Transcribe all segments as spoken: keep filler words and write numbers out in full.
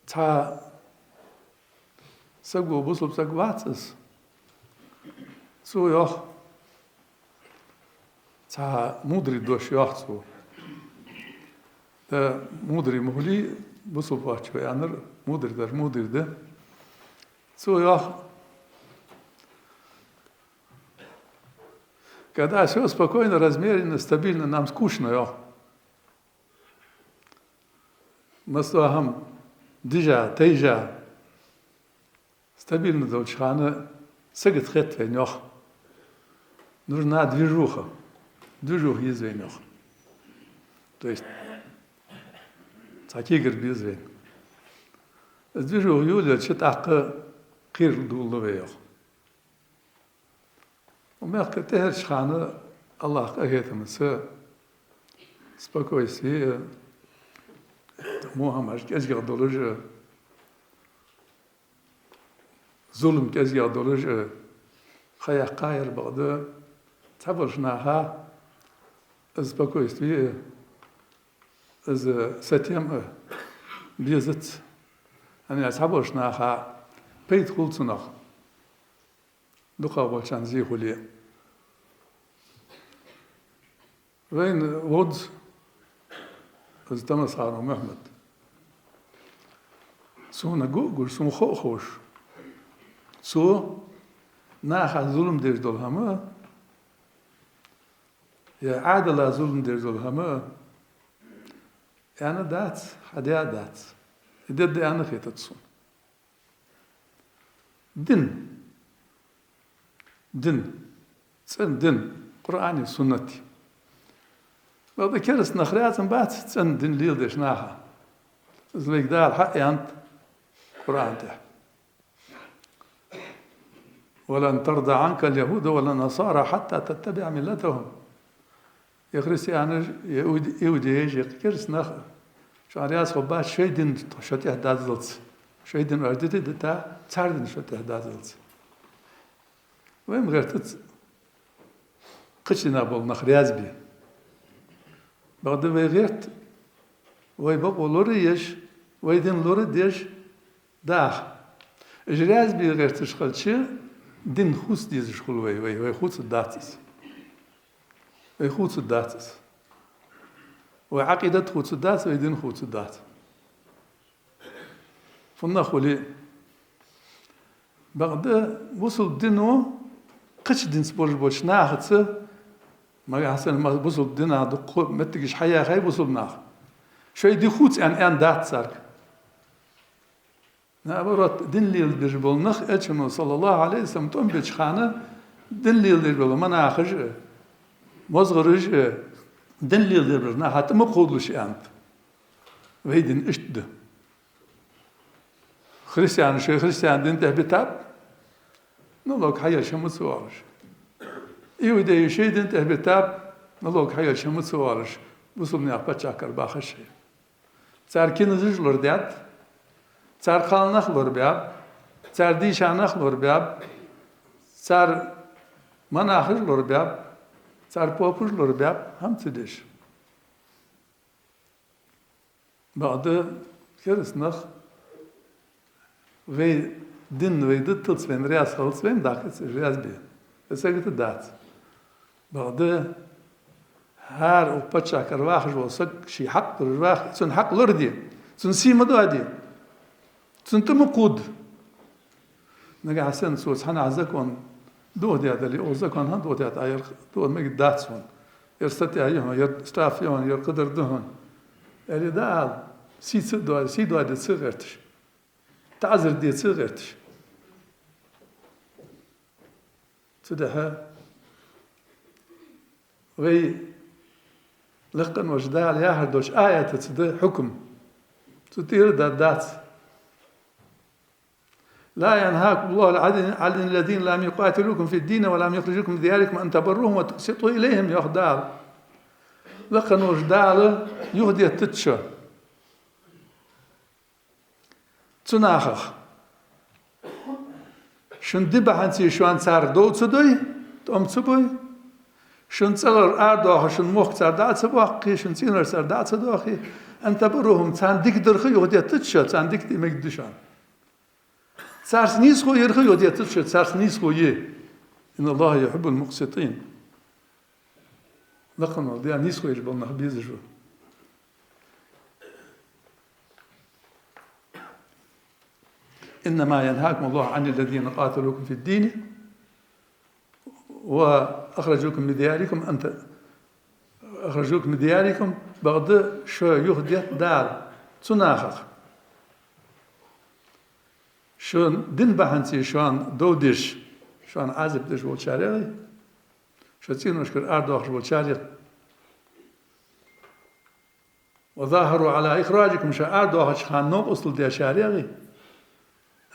Цхьа саг ва, бусалба саг вац из. Цо йоах, цхьа мудрый дош йоах цо. Да, мудрый ма хулий, бусалба воацаш ва аьннар, мудрый дар мудрый да. Цо йоах: когда всё спокойно, размеренно, стабильно, нам скучно, йоах. Масса хӀама дижа, тайжа, стабильно долча хана сагота хет вайна, йоах. Нужна движуха. Движуха еза вайна, йоах. То есть цхьа кегар беза вайна. Из движуха йолаелча, тӀаккха кхерал дулл вай, йоах. Укх мехка тӀехьарча хана АллахӀа къахетамца спокойствие, во хӀамаш кӀезигагӀа долаш а, зулам кӀезигагӀа долаш а ха яьккхаяр, бакъда цхьаболча наха из спокойствие, из сатем а безац. ХӀана аьлча цхьаболча наха пайда хул цунах. ДукхагӀболчарна зе хуле. Вайна водза из Тамасханов Мухьмад. Сона гу а гуш, сона хов а ховш, цо наха зулам деш дола хӀама, е Ӏаьдала зулам деш дола хӀама аьнна дац, хьадаь а дац. Из дергда аьнна хетац сона. Дин. Дин. ЦӀена дин. Къуръани суннати. Бакъда кераста нах раьза бац цӀена дин леладеш наха. Из вайга Дала хьааьннад Къуръан тӀа: ولن ترضى عنك اليهود ولا النصارى حتى تتبع ملتهم. Е христианаш, е иуд-, иудеяш, е кераста нах шоана раьза хургбац шоай дин шо тӀехьа даззалца. Шоай дин оаш дита а дита, цар дин шо тӀехьа даззалца. Вайна гӀертац кхыча динах бола нах раьза бе. Бакъда вай гӀерт вай бокъо лораеш, вай дин лорадеш даха. Уж раьза бе гӀерташ хилча, дин хувца дезаш хул вай, вай, вай хувцаргдац из. Вай хувцаргдац из. Вай Ӏакъидат хувцаргдац, вай дин хувцаргдац. ФуннагӀа хуле а. Бакъда бусалба дино кхыча динца болаш болча нахаца, нагахьа санна ма-, бусалба дина дукха моттигаш хьаяьхай бусалба наха. Шоай ди хувца аьнна, аьнна дац царга. Наоборот, дин леладеш бола нах, Элчано, صلى الله عليه وسلم, тӀом беча хана дин леладеш бола монахаш а, мозгӀараш а, дин леладеш бола наха тӀа ма кхувдалаш, аьннад. Вай дин иштта да. Христианаш шоай христиан дин тӀа битаб, налог хьаелча хӀама ца оалаш. Иудеяш шоай дин тӀа битаб, налог хьаелча хӀама ца оалаш, бусалба наьха паччахьалкхе бахаш шоай. Цар киназаш лорадаьд, цар кхалнах лорабаьб, цар дийшанах лорабаьб, цар монахаш лорабаьб, цар попаш лорабаьб, хӀама ца деш. Бакъда кераста нах вай дин, вай датталца вайна раьза хилац, вайна даккхац уж раьза бе. Из сагота дац. Бакъда хӀара укх паччахьалкхе вахаш вола саг ший хьакъ лораеш ваха, цун хьакъ лораде, цун сий ма доаде, цун тӀа ма кхувда. Нагахьа санна цо цхьаннахьа закон дохадаь дале, укх закон хӀана дохадаьд Ӏа, ер дохаде мегаргдац хьона. Ер статья я хьона, ер штраф я хьона, ер кхыдар да хьона, аьле, дӀаала, сий ца доа-, сий доаде ца гӀерташ, таӀазар де ца гӀерташ. Цудухьа вай лакха волча Дала яхар долча аятаца да хьукам. Цу тӀера да дац. لا ينهاكم الله عن، عن الذين لم يقاتلوكم في الدين ولم يخرجوكم من دياركم أن تبروهم وتقسطوا إليهم, йоах Дала. Лакха волча Дала юхадеттац шо цу нахах. Шун ди бахьанца шоана цар дов ца дой, тӀом ца бой, шун цӀагӀара арадоахаш шун мохк цар дӀа а ца боаккхе, шун цӀенаш цар дӀа а ца доахе, أن تبروهم, царна дика дарах юхадеттац шо, царна дика де мегаш да шоана. Царца нийсхо ярах юхадеттац шо, царца нийсхо е. إن الله يحب المقسطين. Лакха волча Дала нийсхо еш бола нах безаш ва. إنما ينهاكم الله عن الذين قاتلوكم في الدين وأخرجوكم من دياركم أن ت-, أخرجوكم من دياركم, бакъда шо юхадетт Дала цу нахах. Шун дина бахьанца шоана дов деш, шоана Ӏазап деш волчарех, шо цӀеношкара арадоахаш волчарех. وظاهروا على إخراجكم, шо арадоахача хана новкъостал дечарех,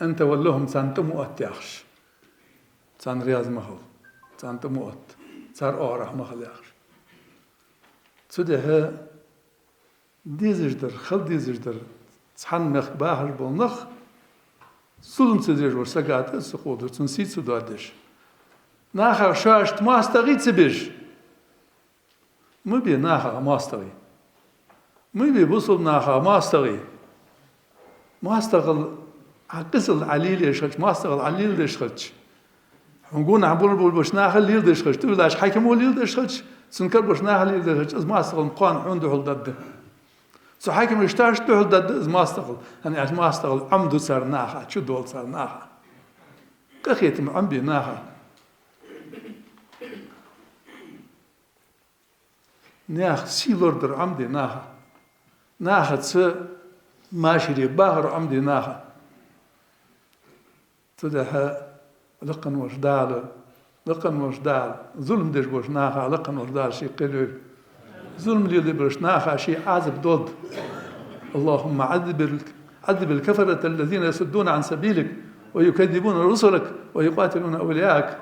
أن تولوهم, царна тӀа ма отта яхаш. Царна раьза ма хила, царна тӀа ма отта, цар оагӀорахьа ма хила яхаш. Цудухьа дезаш дар, хила дезаш дар, цхьан мехка бахаш бола нах, зулам ца деш волча сага тӀа а ца кховдаш, цун сий ца доадеш. Нахах шоашта моастагӀий ца беш. Ма бе нахах моастагӀий. Ма бе бусалба нахах моастагӀий. МоастагӀал Ӏа къизал Ӏа лелаеш хилча, моастагӀал Ӏа леладеш хилча, хьона гонахьа болх беш болча наха леладеш хилча, тӀавиллача хьакимо леладеш хилча, цун кара болча наха леладеш хилча, из моастагӀал кхоана хьона духьал даргда. Цу хьакимашта духьал даргда из моастагӀал, хӀана аьлча моастагӀал Ӏомаду цар наха, чудолу цар наха. Къахетам Ӏомабе наха. Наьха сий лорадар Ӏомаде наха. Нахаца машаре бахар Ӏомаде наха. Цудухьа лакха волча Дала, лакха волча Дала, зулам деш болча наха лакха волча Дала ший кхел йойла. Зулам леладеш болча наха ший Ӏазап долда. اللهم عذب ال-, عذب الكفرة الذين يصدون عن سبيلك ويكذبون رسلك ويقاتلون أولياءك.